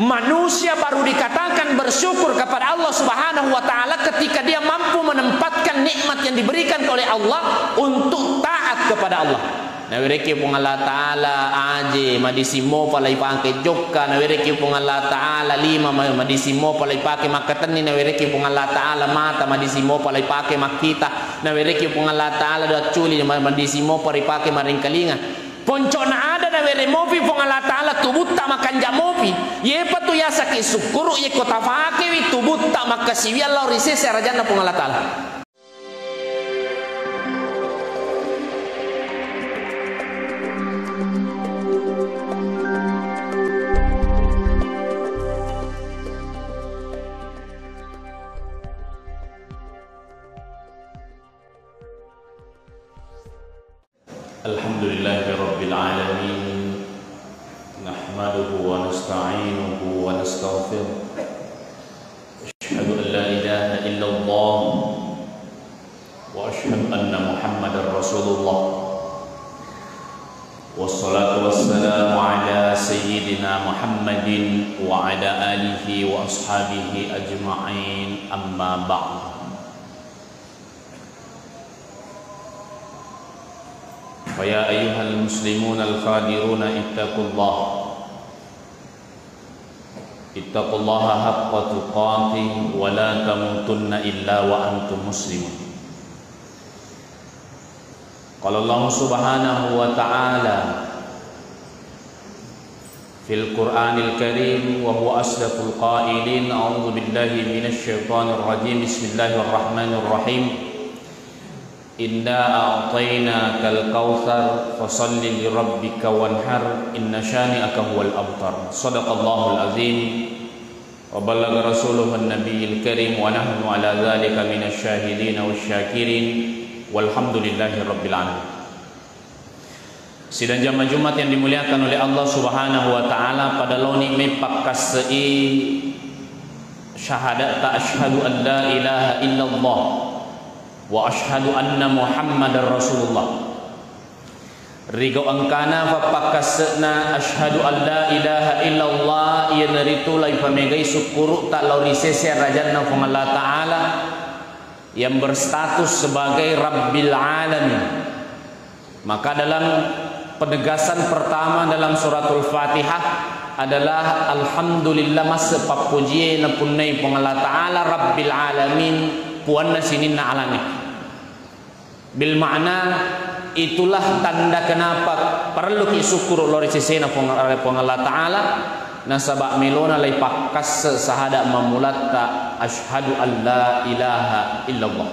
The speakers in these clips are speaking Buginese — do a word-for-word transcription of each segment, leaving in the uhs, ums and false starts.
Manusia baru dikatakan bersyukur kepada Allah Subhanahu wa Ta'ala ketika dia mampu menempatkan nikmat yang diberikan oleh Allah untuk taat kepada Allah. Nawereki Puang Allah Ta'ala aje, madising mopa lai pake jokka. Nawereki Puang Allah Ta'ala lima, ma-, madising mopa lai pake makkatenni. Nawereki Puang Allah Ta'ala mata, madising mopa lai pake makkita. Nawereki Puang Allah Ta'ala dua culi, ma-, madising mopa ripake maringkalinga. Poncokna ada nawere mopi Puang Allah Ta'ala tubutta makanja mopi. Yepa tu yasaki sukkuru, yeko tafakewi tubutta makkasiwiang lao ri sese arajanna Puang Allah Ta'ala. الحمد لله رب العالمين. نحمده ونستعينه ونستغفره. أشهد أن لا إله إلا الله وأشهد أن محمدا رسول الله. والصلاة والسلام على سيدنا محمد وعلى آله وأصحابه أجمعين. أما بعد. فيا أيها المسلمون الحاضرون، اتقوا الله. اتقوا الله حق تقاته ولا تموتن إلا وأنتم مسلمون. قال الله سبحانه وتعالى في القرآن الكريم وهو أصدق القائلين: أعوذ بالله من الشيطان الرجيم. بسم الله الرحمن الرحيم. إنا أعطيناك الكوثر، فصل لربك وانحر، إن شانئك هو الأبتر. صدق الله العظيم وبلغ رسوله النبي الكريم ونحن على ذلك من الشاهدين والشاكرين والحمد لله رب العالمين. Sidang jamaah Jumat yang dimuliakan oleh Allah Subhanahu wa Ta'ala, pada laoni meppakkassei syahadatta asyhadu an la ilaha illallah wa asyhadu anna Muhammadar Rasulullah. Rigau engkana fappakkassena asyhadu an la ilaha illallah, iyanaritu laipamegai sukkurutta lao ri sese arajanna Puang Allah Ta'ala yang berstatus sebagai Rabbil Alamin. Maka dalam penegasan pertama dalam suratul Fatihah adalah alhamdulillah, masse pappojie napunnai Puang Allah Ta'ala Rabbil Alamin, puanna sininna alangnge. Bil makna, itulah tanda kenapa parelluki sukkuru lao ri sesena Puang, Puang Allah Ta'ala, nasaba melona laipakkasse sahada mamulatta asyhadu an la ilaha illallah.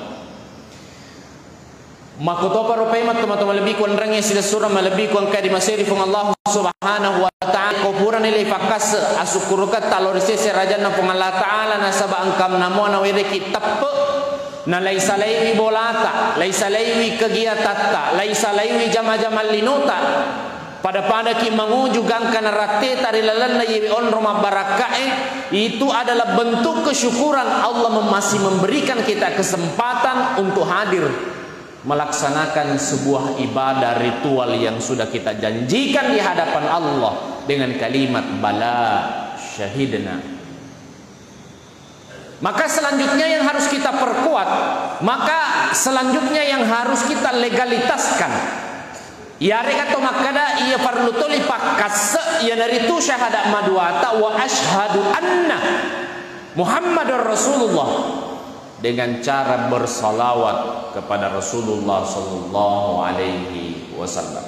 Makkutoparo paimeng tomatoa malebbiku, enrengnge silessureng malebbiku engka dimaseri Puang Allah Subhanahu wa Ta'ala. Ko purani laifakkase asukkuruketta lao ri sese rajanna Puang Allah Ta'ala, nasaba engka namo nawereki teppe, nalaisalaiwi bolata, laisalaiwi kegiatatta, laisalaiwi jama-jama linota. Pada-padaki manguju gangka naratteta ri lalenna iyewe onro mabbarakkae. Itu adalah bentuk kesyukuran Allah mem-, masih memberikan kita kesempatan untuk hadir melaksanakan sebuah ibadah ritual yang sudah kita janjikan di hadapan Allah dengan kalimat bala syahidna. Maka selanjutnya yang harus kita perkuat, maka selanjutnya yang harus kita legalitaskan. Iyarega to makkeda iya parellu toli pakkasse, iyanaritu syahada maduata wa asyhadu anna Muhammadar Rasulullah, dengan cara bersalawat kepada Rasulullah sallallahu alaihi wasallam.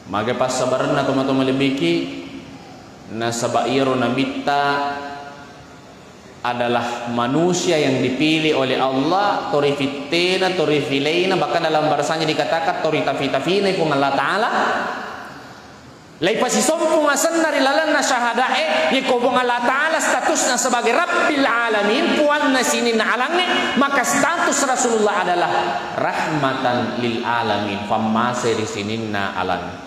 Mage passabarenna tomatoa malebbiki, nasaba iyaro nabitta adalah manusia yang dipilih oleh Allah, to rifittena, to rifileina, bahkan dalam bahasanya dikatakan to ritafi-tafina Puang Allah Ta'ala. Laipasisompung asenna ri lalenna syahadae, yeko Puang Allah Ta'ala statusna sebagai Rabbil Alamin, puanna sininna alangnge, maka status Rasulullah adalah rahmatan lil alamin, pammase ri sininna alangnge.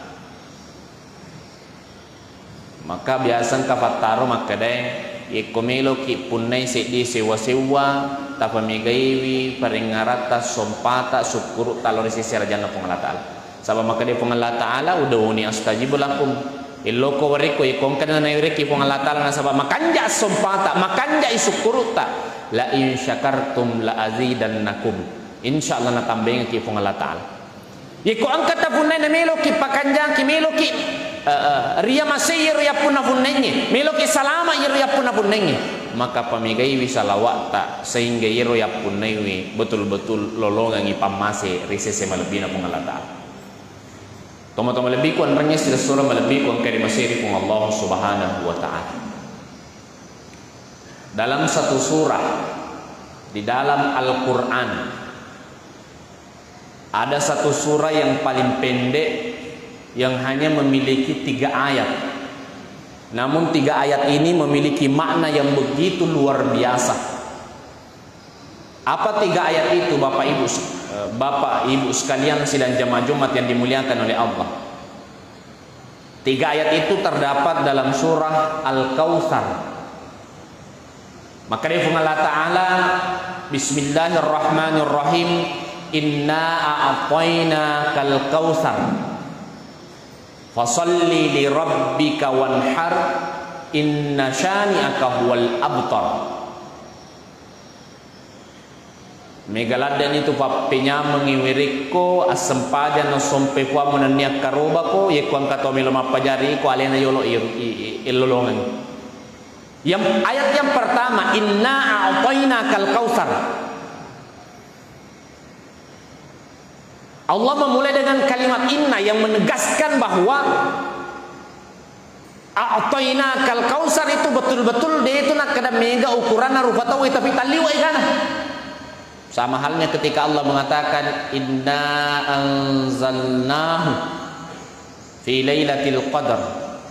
Maka biasa engka fattaro makkedae, yekko meloki punnai seddi sewwa-sewwa, tapamegaiwi parengngaratta, sompata, sukkurutta lao ri sese rajanna Puang Allah Ta'ala. Saba makkedai Puang Allah Ta'ala, "Ud'uni astajib lakum." Illoko warekko, iko engka nawerekki Puang Allah Ta'ala nasaba makanja' sompata, makanja' sukkurutta, la in syakartum la azidannakum. Insya Allah natambengaki Puang Allah Ta'ala. Iko engka tafunnai na meloki pakanjaki, meloki, eh, eh, riamasei iyaro yappunna funnengnge, meloki salama iyaro yappunna funnengnge, maka pamegaiwi salawa'ta sehingga iyaro yappunnaiwi betul-betul lolongengngi pammase ri sese malebbina Puang Allah Ta'ala. Tomatoa malebbiku anrengnge silessureng malebbiku engkae rimasei ri Puang Allah Subhanahu wa Ta'ala. Dalam satu surah di dalam Al-Quran, ada satu surah yang paling pendek yang hanya memiliki tiga ayat. Namun tiga ayat ini memiliki makna yang begitu luar biasa. Apa tiga ayat itu, Bapak Ibu, eh, Bapak Ibu sekalian sidang jamaah Jumat yang dimuliakan oleh Allah? Tiga ayat itu terdapat dalam surah Al-Kautsar. Maka dia Puang Allah Ta'ala, Bismillahirrahmanirrahim, inna a'tainakal kautsar. Fasalli li rabbika wanhar, inna syani'aka huwal abtar. Mega laddeni tu pappenyamengngi werekko assempajang nassompai puammu nennia karobako, yekko engka to melo mappajari iko alena yolo i, i, i, illolongeng. Yang, ayat yang pertama, inna a'tainakal kautsar. Allah memulai dengan kalimat inna yang menegaskan bahwa a'tainakal kautsar itu betul-betul de itu nakkeda mega ukuranna rupa tauwe, tapi talliwa egana. Sama halnya ketika Allah mengatakan, inna anzalnahu fi lailatul qadar.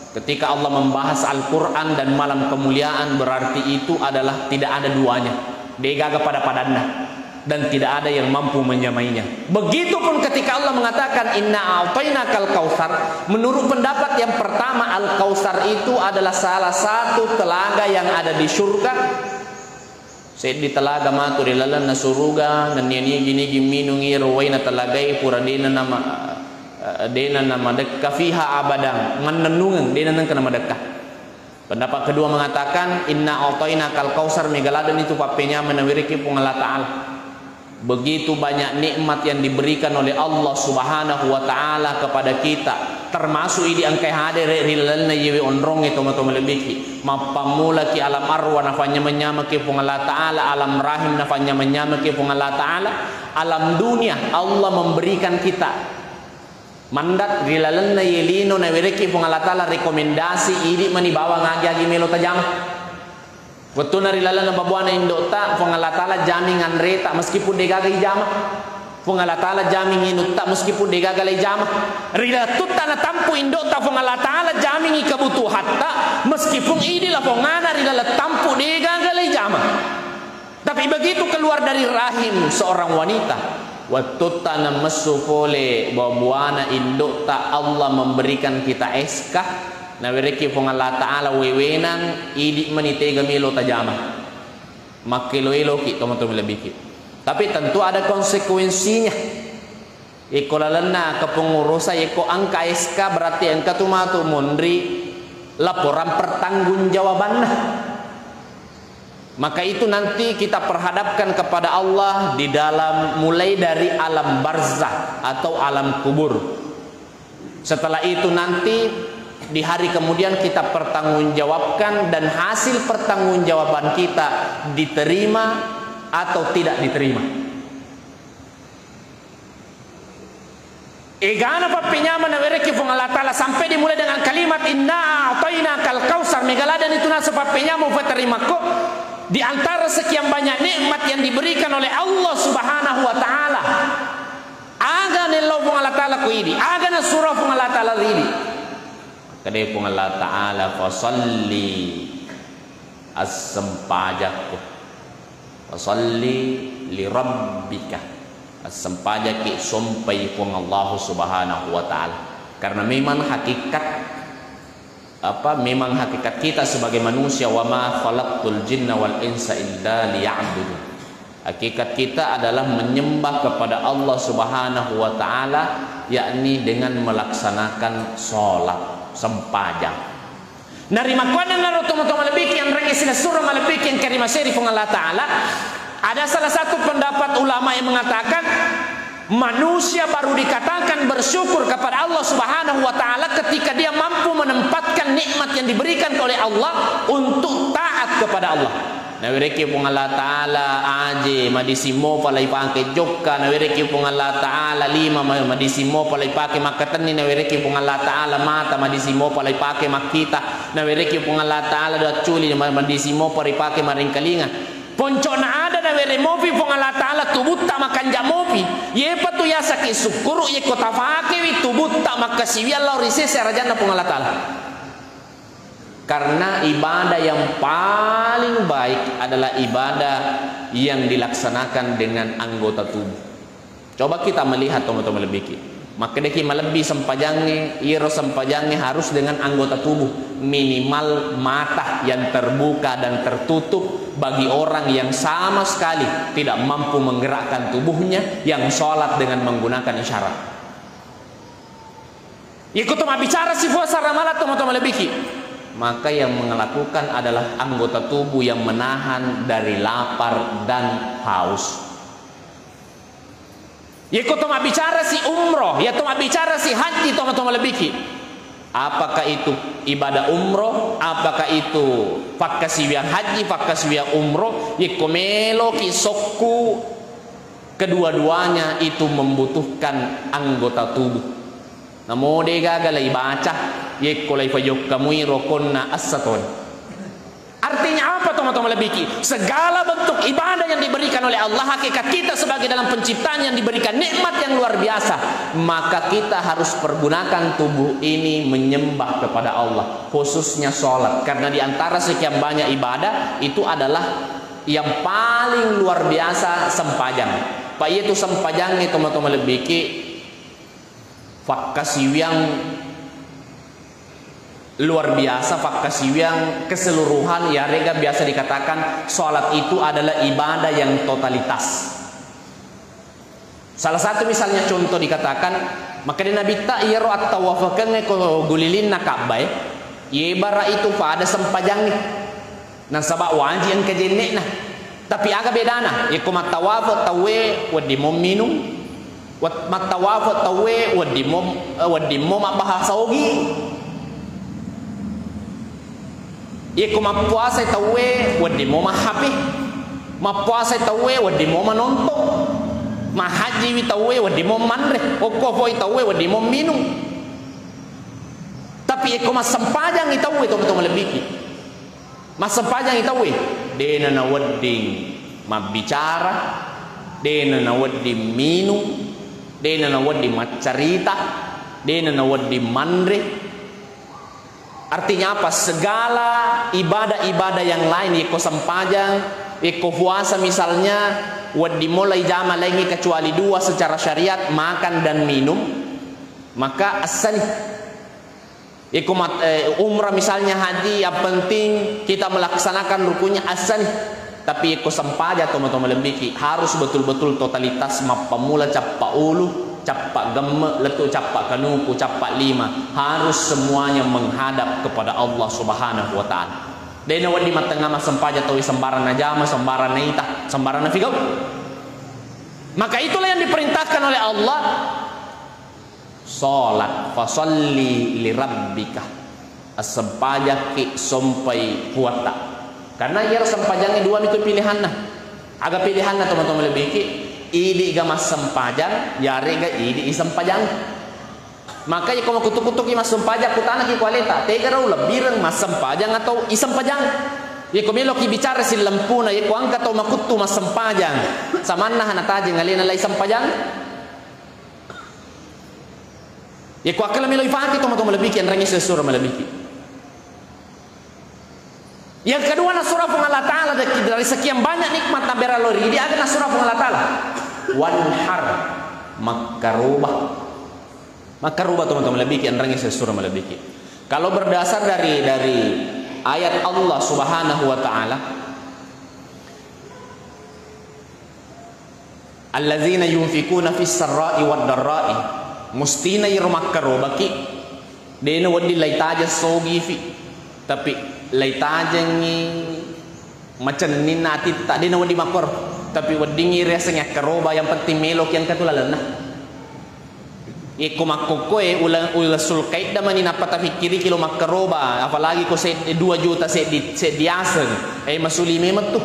Ketika Allah membahas Al-Quran dan malam kemuliaan, berarti itu adalah tidak ada duanya. Degaga pada-padanna. Dan tidak ada yang mampu menyamainya. Begitupun ketika Allah mengatakan, inna a'tainakal kautsar, menurut pendapat yang pertama, Al-Kautsar itu adalah salah satu telaga yang ada di surga. Seddi telaga matu ri lalenna suruga, nennia nigi-nigi minung iyaro waina telagae pura dena nama, eh, dena namadekka fiha abada, mannennungeng, dena nengka namadekka. Pendapat kedua mengatakan, inna a'tainakal kautsar, mega ladeni tu pappenyameng nawerekki Puang Allah Ta'ala. Begitu banyak nikmat yang diberikan oleh Allah Subhanahu wa Ta'ala kepada kita, termasuk idi engkai hadere ri lalenna iyewe onrongnge, tomatoa malebbiki. Mappammulaki alam arwah nafanynyameng-nyamengki Puang Allah Ta'ala, alam rahim nafanynyameng-nyamengki Puang Allah Ta'ala, alam dunia Allah memberikan kita. Mandat ri lalenna iye lino nawerekki Puang Allah Ta'ala rekomendasi, idi mani bawang agi-agi melo tajama. Wettunna ri lalenna babuana indo'ta, Puang Allah Ta'ala jaming anreta meskipun degaga ijama. Puang Allah Ta'ala jaming inutta meskipun degaga la ijama. Ri lattutta natampu indo'ta, Puang Allah Ta'ala jamingi kebutuhatta meskipun idi lapongana ri laleng tampu degaga la ijama. Tapi begitu keluar dari rahim seorang wanita, wettutta namessu pole bua-buana indo'ta, Allah memberikan kita S K, nawerekki Puang Allah Ta'ala wewenang, idi mani tega melo tajama. Makkelo-eloki tomatoa malebbiki. Tapi tentu ada konsekuensinya. Iko lalenna kepengurusan, iko engka S K, berarti engka tu matu monri laporan pertanggungjawabanna. Maka itu nanti kita perhadapkan kepada Allah di dalam, mulai dari alam barzah atau alam kubur. Setelah itu nanti di hari kemudian kita pertanggungjawabkan dan hasil pertanggungjawaban kita diterima atau tidak diterima. Egana pappenyameng nawerekki Puang Allah Ta'ala sampai dimulai dengan kalimat, "Inna a'tainakal kautsar." Mega ladani tu naseng pappenyameng upatarimakko di antara sekian banyak nikmat yang diberikan oleh Allah Subhanahu wa Ta'ala. Aga nellau Puang Allah Ta'ala ko idi, aga nasuro Puang Allah Ta'ala ridi. Makkeda Puang Allah Ta'ala, "Fasalli," assempajakko. "Fasalli li rabbika," assempajaki, sompai Puang Allah Subhanahu wa Ta'ala. Karena memang hakikat, apa, memang hakikat kita sebagai manusia, "Wa ma khalaqtul jinna wal insa illa liya'budun." Hakikat kita adalah menyembah kepada Allah Subhanahu wa Ta'ala, yakni dengan melaksanakan sholat. sempajang. Narimakkuannanaro tomatoa malebbiki, anrengnge silessureng malebbiki engka rimaseri Puang Allah Ta'ala, ada salah satu pendapat ulama yang mengatakan manusia baru dikatakan bersyukur kepada Allah Subhanahu wa Ta'ala ketika dia mampu menempatkan nikmat yang diberikan oleh Allah untuk taat kepada Allah. Nawerekki Puang Allah Ta'ala aje, madising mopa laipake jokka, nawerekki Puang Allah Ta'ala lima, ma-, madising mopa laipake makkatenni, nawerekki Puang Allah Ta'ala mata, madising mopa laipake makkita, nawerekki Puang Allah Ta'ala dacculi, ma-, madising mopa ripake maringkalinga. Poncona ada nawereng mopi Puang Allah Ta'ala tubutta makanja mopi. Yepatu yasaki sukkuru yekko tafakewi tubutta makkasiwiang lao ri sese arajanna Puang Allah Ta'ala. Karena ibadah yang paling baik adalah ibadah yang dilaksanakan dengan anggota tubuh. Coba kita melihat, tomatoa malebbiki. Makkedaki malebbi sempajangnge, iyaro sempajangnge harus dengan anggota tubuh, minimal mata yang terbuka dan tertutup bagi orang yang sama sekali tidak mampu menggerakkan tubuhnya, yang sholat dengan menggunakan isyarat. Iko to mabbicara si puasa ramalang, tomatoa malebbiki, maka yang melakukan adalah anggota tubuh yang menahan dari lapar dan haus. Iko to mabbicara si umroh, ya to mabbicara si haji, tomatoa malebbiki. Apakah itu ibadah umroh? Apakah itu pakkasiwiang haji, pakkasiwiang umroh? Iko meloki sokku, kedua-duanya itu membutuhkan anggota tubuh. Namo de gaga laibaca, yekko laifajokkamui rokonna essa toni. Artinya apa, tomatoa malebbiki? Segala bentuk ibadah yang diberikan oleh Allah, hakikat kita sebagai dalam penciptaan yang diberikan nikmat yang luar biasa, maka kita harus pergunakan tubuh ini menyembah kepada Allah, khususnya sholat. Karena di antara sekian banyak ibadah, itu adalah yang paling luar biasa sempajang. Pa iya tu sempajangnge, tomatoa malebbiki, fakkasiwiang luar biasa, fakkasiwiang keseluruhan, yarega biasa dikatakan salat itu adalah ibadah yang totalitas. Salah satu misalnya contoh dikatakan, makkeda Nabitta, iyaro attawafakeng ko gulilinna Ka'bah e, yebara itu pada sempajangnge. Nasaba waji engka jenne'na. Tapi aga bedana? Yekko mattawafe tauwe wedding mo minung, wat-, mattawafe tauwe wedding mo, eh, wedding mo mabbahasa ogi. Yekko mappuasai tauwe wedding mo mahhape. Mappuasai tauwe wedding mo manonton. Mahajjiwi tauwe wedding mo manre. Okko foi tauwe wedding mo minung. Tapi yekko massempajangngi tauwe, tomatoa malebbiki. Massempajangngi tauwe, de'na nawedding mabbicara, de'na nawedding minung, de'na nawedding maccarita, de'na nawedding manre. Artinya apa? Segala ibadah-ibadah yang lain, yekko sempajang, yekko puasa misalnya, wedding mo laijama laingngi kecuali dua secara syariat, makan dan minum, maka essani. Iko mat-, eh, umrah misalnya, haji, yang penting kita melaksanakan rukunnya, essani. Tapi iko sempajang, tomatoa malebbiki, harus betul-betul totalitas, mappamula cappa ulu, cappa gemme, lettu cappa kanuku, cappa lima, harus semuanya menghadap kepada Allah Subhanahu wa Ta'ala. De'na wedding mattengnga massempajang tauwe sembarang najama, sembarang naita, sembarang nafigau. Maka itulah yang diperintahkan oleh Allah. Salat, fasalli li rabbika. Assempajakki sompai puatta. Karena iyaro sempajangnge dua mitu pilihanna. Aga pilihanna, tomatoa malebbiki? Idi'ga massempajang, yarega idi isempajang. Maka iko makkutu-kutuki massempajang, kutanaki ku aleta, tegara ulebbireng massempajang atau isempajang? Iko meloki bicara sillempuna, iko engka tau makuttu massempajang, samanna hana tajeng alena lai sempajang? Yekko akkala melo ifake, tomatoa malebbiki, enrengngi sessureng malebbiki. Yang kedua, nasura Puang Allah Ta'ala dari, dari sekian banyak nikmat nabbere lao ri idi, aga nasura Puang Allah Ta'ala? Wanhar, makkaroba. Makkaroba, tomatoa malebbiki, enrengngi sessureng malebbiki. Kalau berdasar dari, dari ayat Allah Subhanahu wa Ta'ala, alladzina yunfikuna fis sarra'i wad darra'i, mustina iro makkarobaki, Dena wedding laitajeng sogifi, tapi laitajengngi macenninna atitta, dena wedding makkoro. Tapi weddingngi riasengngi akkaroba, yang penting meloki engka tu lalenna. Yekko makkokkoe, ula-, ulessul kaidda mani nappa tafikkiriki lo makkaroba, apalagi ko seddi, dua juta seddi, seddi aseng, eh, masuli memeng tu.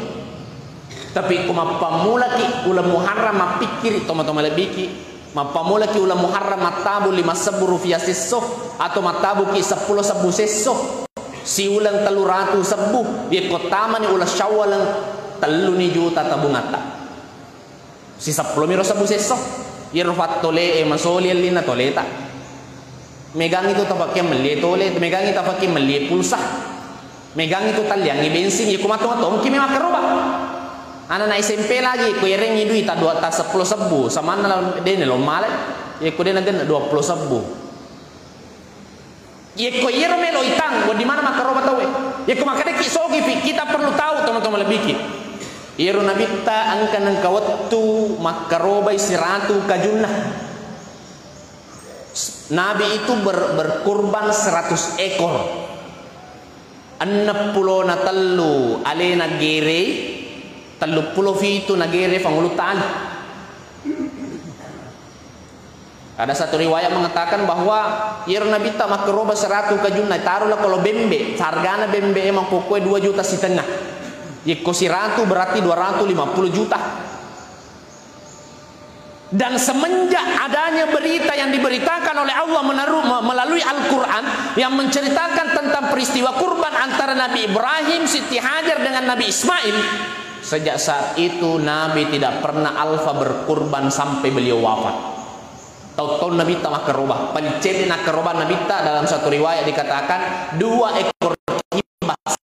Tapi ko mappammulaki uleng Muharram mappikkiri, toma-toma lebbiki, mappammulaki uleng Muharram mattabung lima sebbu rupiah sesso, atau mattabungki seppulo sebbu sesso, siuleng tellu ratu sebbu, yekko tamani uleng Syawal, telluni juta tabungatta. Si seppulo miro sebbu sesso. Iyaro fattole e masoli ellinna toleta. Megangngi tu tafakke melli tole, megangngi tafakke melli pulsa. Megangngi tu talliangngi bensin, yekko matong-matongki memang makkaroba. Anana S M P lagi, ko erengngi dui ta dua, ta seppulo sebbu, samanna la-, dene lo male, yekko dena genna dua puluh sebbu. Yekko iyaro melo itang, wedding mana makkaroba tauwe. Yekko makkedaki sogifi, kita perlu tahu, toma-toma lebbiki. Iyaro Nabitta engka nengka wettu makkarobai siratu kajunna. Nabi itu ber-, berkurban seratus ekor. Enneppulona tellu alena gerei, telluppulo fitu nagere Pangulutta Ali. Ada satu riwayat mengatakan bahwa iyaro Nabitta makkaroba seratu kajunna, taruhlah kalau bembe, hargana bembe e makkokkoe dua juta sitengnga. Yekko siratu berarti dua ratus lima puluh juta. Dan semenjak adanya berita yang diberitakan oleh Allah menaruh, me-, melalui Al-Quran yang menceritakan tentang peristiwa kurban antara Nabi Ibrahim, Siti Hajar, dengan Nabi Ismail, sejak saat itu Nabi tidak pernah alfa berkurban sampai beliau wafat. Tau-tau Nabitta makkaroba. Paling cedde nakkaroba Nabitta, dalam satu riwayat dikatakan dua ekor kibas.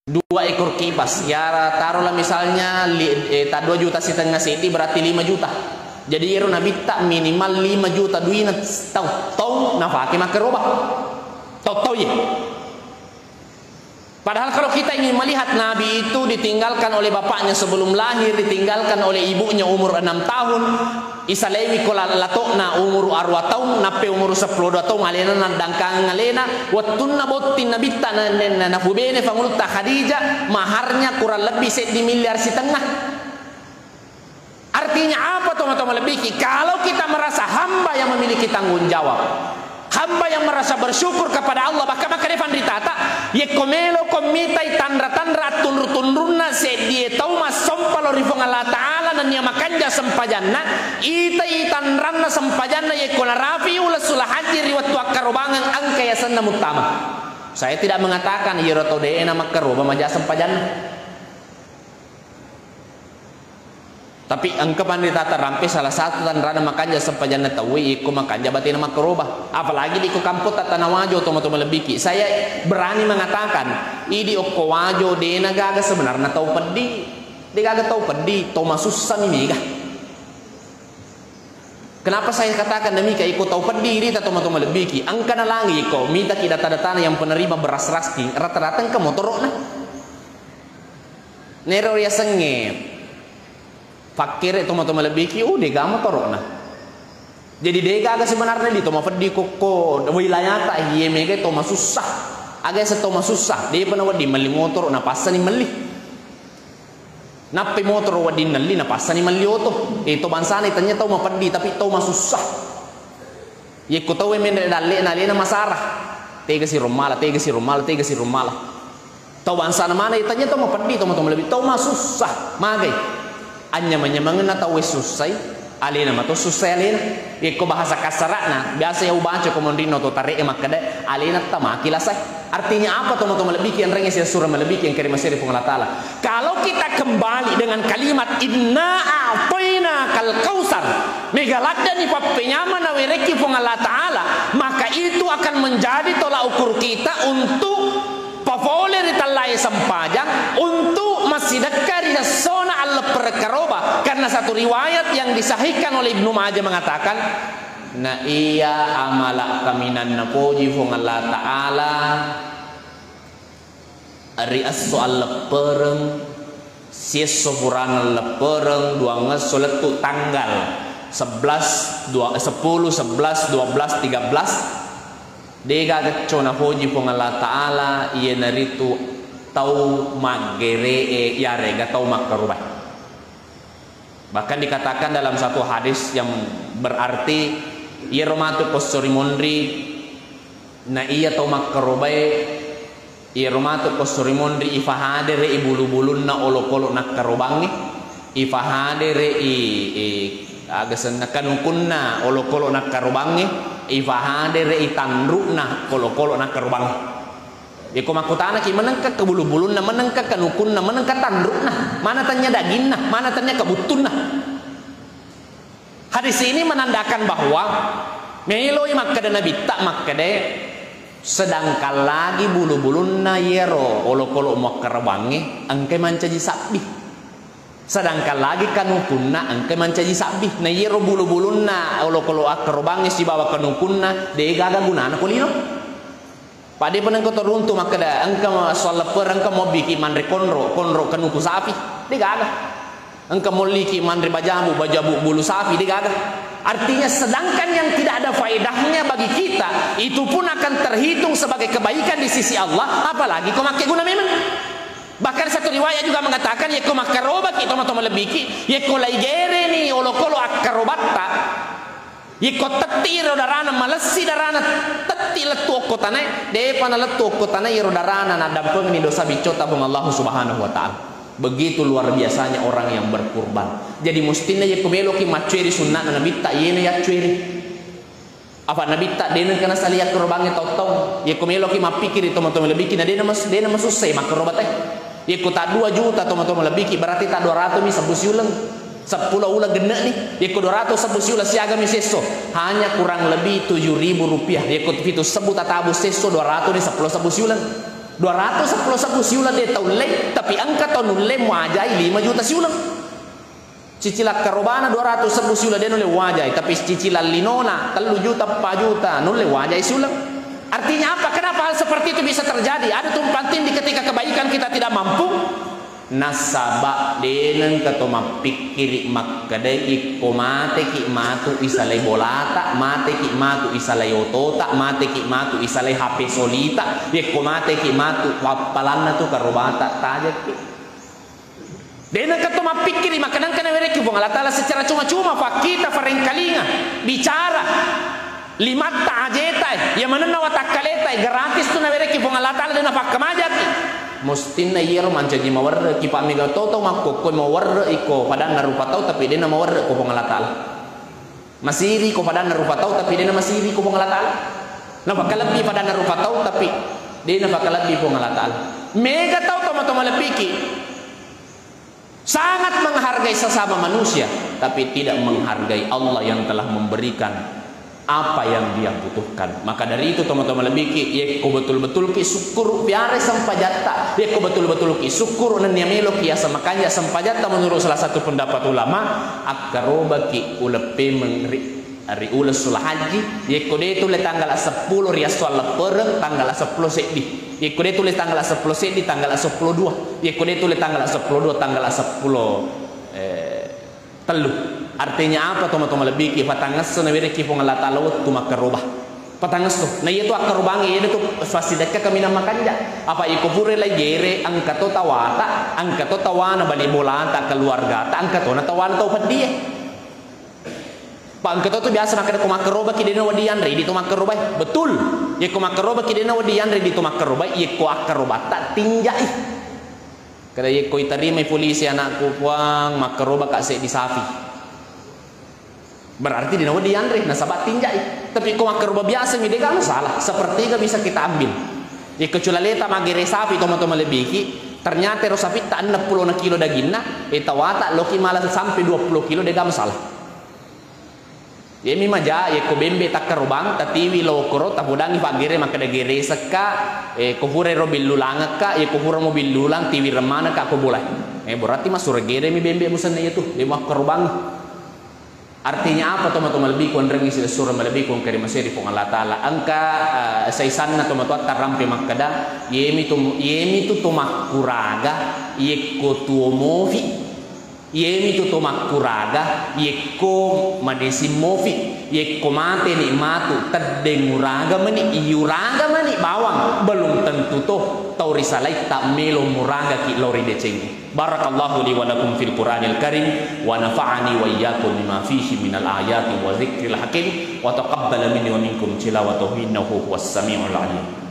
Dua ekor kibas. Ya, taruhlah misalnya li-, eh, ta dua juta sitengnga seddi berarti lima juta. Jadi iyaro Nabitta minimal lima juta duina tau-tau nafake makkaroba. Tau-tau ye. Padahal kalau kita ingin melihat Nabi itu ditinggalkan oleh bapaknya sebelum lahir, ditinggalkan oleh ibunya umur enam tahun, isalaiwi ko la-, latokna umur arua taung, nappe umur seppulo dua taung alena nadangkangeng alena, wettunna botting Nabitta na, na, na, nafubene Pangulutta Khadijah, maharnya kurang lebih seddi miliar sitengnga. Artinya apa, toma-toma lebbiki? Kalau kita merasa hamba yang memiliki tanggung jawab, hamba yang merasa bersyukur kepada Allah, bahkan makkeda fanritata, yekko meloko mitai tanra-tanra attunru-tunrunna seddie tau massompa lao ri Puang Allah Ta'ala nennia makanja sempajanna, itai tanranna sempajanna yekko narapi uleng sula haji ri wettu akkarobangeng engka yasenna muttama. Saya tidak mengatakan iyaro tau de'na makkaroba maja sempajanna. Tapi engka panritata rampe salah satu tanrana makanja sempajanna tauwe, ikko makanja batena makkaroba. Apalagi di ko kampotta Tana Wajo, toma-toma lebbiki. Saya berani mengatakan, idi okko Wajo dena gaga sebenarna tau peddi. De gaga tau peddi, tau masussa mi mega. Kenapa saya katakan demikian? Iko tau peddi rita toma-toma lebbiki. Engka nalangi iko, mitaki data-datana yang penerima beras rasking, rata-rata engka motoro'na. Nero riasengnge fakkere toma-toma lebbiki, uh, dega motoro'na. Jadi degaga sebenarnya di toma peddi kokko wilayata, iye mega toma sussa. Aga yaseng toma sussa, depa nawedding melli motoro, napassani melli. Nappai motoro wedding nelli, napassani melli oto. Eh, to bangsana itanya tau mapeddi, tapi tau masussa. Yekko tauwe menre dalle'na alena masara. Tega si rommala, tega si rommala, tega si rommala. Tau bangsana mana itanya tau mapeddi, tau matau malebbi, tau masussa. Magai. Anyameng-nyamengenna tauwe sussai, alena mato sussai alena. Yekko bahasa kasara'na, biasa ya ubaca ko monrinno to tare'e makkeda, alena tamaki lasai. Artinya apa to mato malebbiki enrengnge siassura malebbiki engka ri masere Puang Allah Ta'ala. Kalau kita kembali dengan kalimat, "Inna a'tainakal kautsar," mega laddani pappenyameng nawerekki Puang Allah Ta'ala, maka itu akan menjadi tolak ukur kita untuk papole ri tellae sempajang, untuk massidekka ri sessona alleppereng karoba, karena satu riwayat yang disahihkan oleh Ibnu Majah mengatakan, na iya amala kaminang napoji Puang Allah Ta'ala, ri esso alleppereng, siesso purana alleppereng, duangesso lettu tanggal sebelas, dua, sepuluh, sebelas, dua belas, tiga belas, Degaga co napoji Puang Allah Ta'ala, iyanaritu tau maggere'e, iyarega tau makkarobae. Bahkan dikatakan dalam satu hadis yang berarti, iyaro matu ko esso ri monri, na iya tau makkarobae, iyaro matu ko esso ri monri, ifahadere'i bulu-bulunna olokolo nakkarobangnge, ifahadere'i, eh, aga senna kanukunna olokolo nakkarobangnge, ifahadere'i tanru'na olokolo nakkarobangnge. Yeko makkutanaki, menengka ke bulu-bulunna, menengka kanukunna, menengka tanru'na, mana tanya daginna, mana tanya kabuttunna. Hadis ini menandakan bahwa meloi makkeda Nabitta, makkeda, sedangkan lagi bulu-bulunna yero olokolo muakkarobangnge engkai mancaji sabbi. Sedangkan lagi kanukunna engkai mancaji sabbi. Na yero bulu-bulunna olokolo akkarobangnge sibawa kanukunna degaga gunana ko lino. Pade pa engka to runtu makkeda, engka ma-, soal lepper, engka mobbiki manre konro, konro kanuku sapi. Degaga. Engka molliki manre bajabu, bajabu bulu sapi, degaga. Artinya, sedangkan yang tidak ada faedahnya bagi kita, itu pun akan terhitung sebagai kebaikan di sisi Allah, apalagi ko makkeguna memang. Bahkan satu riwayat juga mengatakan, yekko makkarobaki, toma-toma lebbiki, yekko laigereni olokolo akkarobatta, yekko tetti ro darana, malessi darana, tetti lettu okko tanae, depa nalettu okko tanae ro darana, naddampengni dosa biccota Puang Allah Subhanahu wa Ta'ala. Begitu luar biasanya orang yang berkurban. Jadi, mustinna yekko meloki maccueri sunna'na Nabitta, yena yaccueri. Apa Nabitta de nengka nasali akkarobangnge tau-tau. Yekko meloki mappikkiri toma-toma lebbiki, na de namas-, de namasussai makkarobatae. Yekko ta dua juta toma-toma lebbiki, berarti ta dua ratus mi sebbu siuleng. Seppulo uleng genne'ni. Yekko dua ratus sebbu siuleng, siagami sesso. Hanya kurang lebih tujuh ribu rupiah. Yekko pitu sebbu tatabu sesso, dua ratus ni seppulo sebbu siuleng. Dua ratus seppulo sebbu siuleng de taullei, tapi engka tau nulle muajai lima juta siuleng. Cicila karobana dua ratus sebbu siuleng de nulle wajai, tapi cicila linona tellu juta, empat juta, nulle wajai siuleng. Artinya apa? Kenapa hal seperti itu bisa terjadi? Ada tumpang tindih ketika kebaikan kita tidak mampu. Nasaba de nengka to mappikkiri makkeda, ikko mateki matu isalai bolata, mateki matu isalai otota, mateki matu isalai H P solita, yekko mateki matu pappalanna tu karobata tajekki. De nengka to mappikkiri makkeda engka nawerekki Puang Allah Ta'ala secara cuma-cuma, fakkita, farengkalinga, bicara, limatta, ajeta, iya manenna watakkaleta, gratis tu nawerekki Puang Allah Ta'ala, de napakkamajakki. Mustinna iyaro mancaji mawerre, ki pa mega to tau makkokkoe mawerre iko padanna rupa tau, tapi de namawerre ko Puang Allah Ta'ala. Masiri ko padanna rupa tau, tapi de namasiri ko Puang Allah Ta'ala. Napakalebbi padanna rupa tau, tapi de napakalebbi Puang Allah Ta'ala. Mega tau toma-toma lebbiki. Sangat menghargai sesama manusia, tapi tidak menghargai Allah yang telah memberikan apa yang dia butuhkan. Maka dari itu, toma-toma lebbiki, yekko betul-betulki sukkuru piara sempajatta, yekko betul-betulki sukkuru nennia meloki yaseng makanja sempajatta, menurut salah satu pendapat ulama, akkarobaki uleng pemeng ri, ri uleng sula haji, yekko de tulle tanggala seppulo ri esso alleppereng, tanggala seppulo seddi. Yekko de tulle tanggala seppulo seddi, tanggala seppulo dua. Yekko de tulle tanggala seppulo dua, tanggala seppulo, eh, tellu. Artinya apa, toma-toma lebbiki? Patangngesso nawerekki Puang Allah Ta'ala wettu makkaroba. Patangngesso. Na iya tu akkarobangnge, iya tu fassidekke kaminang makanja. Apa iko pura lai gere, engka to tawata, engka to tawana bali bolata, keluargata, engka to na tawana tau peddie. Pa engka to tu biasa makkeda ko makkarobaki de nawedding yanre, idi to makkarobai. Betul. Yekko makkarobaki de nawedding yanre, idi to makkarobai, yekko akkarobatta tinjai. Kada yekko itarimai polisi anakku, Puang, makkarobaka seddi sapi. Berarti de nawedding yanre, nasaba tinjai. Tapi ko makkaroba biasa mi, de gaga masalah. Sepertiga bisa kita ambil. Yekko culaleta maggere sapi, toma-toma lebbiki, ternyata ero sapitta enneng pulo na kilo daginna, e tawata loki mala sampai dua puluh kilo, de gaga masalah. Iyami maja, yekko bembe takkarobang, tatiwi lokoro, tapodangi paggere makkeda gere sekka, e, ko pura ero billulangekka, yekko pura mo billulang, tiwi remanekka ko bolai. E, berarti massuro gere mi bembe musenna iyatu, de makkarobang. Artinya apa, toma-toma lebbiku, enrengngi silessureng malebbiku engka ri maseri Puang Allah Ta'ala. Engka, eh, saisanna tomatoatta rampe makkeda, iyemitu, iyemitu to makkuraga, yekko tuo mofi. Iyemitu to makkuraga, yekko madesing mofi, yekko mateni matu, teddeng uraga mani, iyuraga mani bawang, belum tentu to tau risalaitta melo muragaki lao ri deceng. Barakallahu li wa lakum fil Qur'anil Karim, wa nafa'ani wa iyyakum bima fihi minal ayati wa dzikril hakim, wa taqabbala minni wa minkum tilawatahu innahu huwas samiul alim.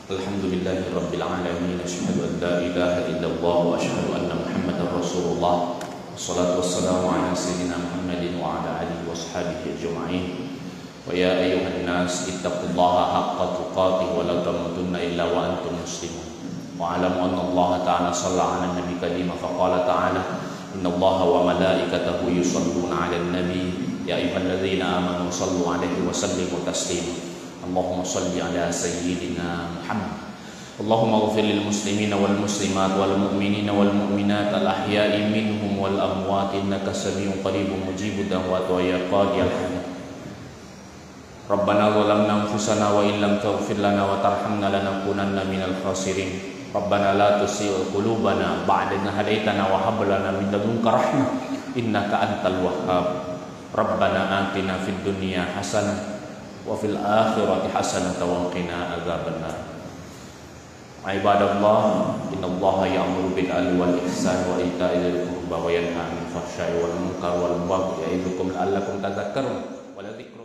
الحمد لله رب العالمين، أشهد أن لا إله إلا الله وأشهد أن محمدا رسول الله. والصلاة والسلام على سيدنا محمد وعلى آله وأصحابه أجمعين. ويا أيها الناس اتقوا الله حق تقاته ولا تموتن إلا وأنتم مسلمون. واعلموا أن الله تعالى صلى على النبي الكريم فقال تعالى: إن الله وملائكته يصلون على النبي، يا أيها الذين آمنوا صلوا عليه وسلموا تسليما. اللهم صل على سيدنا محمد. اللهم اغفر للمسلمين والمسلمات والمؤمنين والمؤمنات الأحياء منهم والأموات إنك سميع قريب مجيب الدعوات ويا قاضي الحاجات. ربنا ظلمنا أنفسنا وإن لم تغفر لنا وترحمنا لنكونن من الخاسرين. ربنا لا تزغ قلوبنا بعد إذ هديتنا وهب لنا من لدنك رحمة إنك أنت الوهاب. ربنا آتنا في الدنيا حسنة وفي الآخرة حسنة وقنا عذاب النار. عباد الله، إن الله يأمر بالعدل والإحسان وإيتاء ذي القربى وينهى عن الفحشاء والمنكر والبغي يعظكم لعلكم تذكرون. ولذكر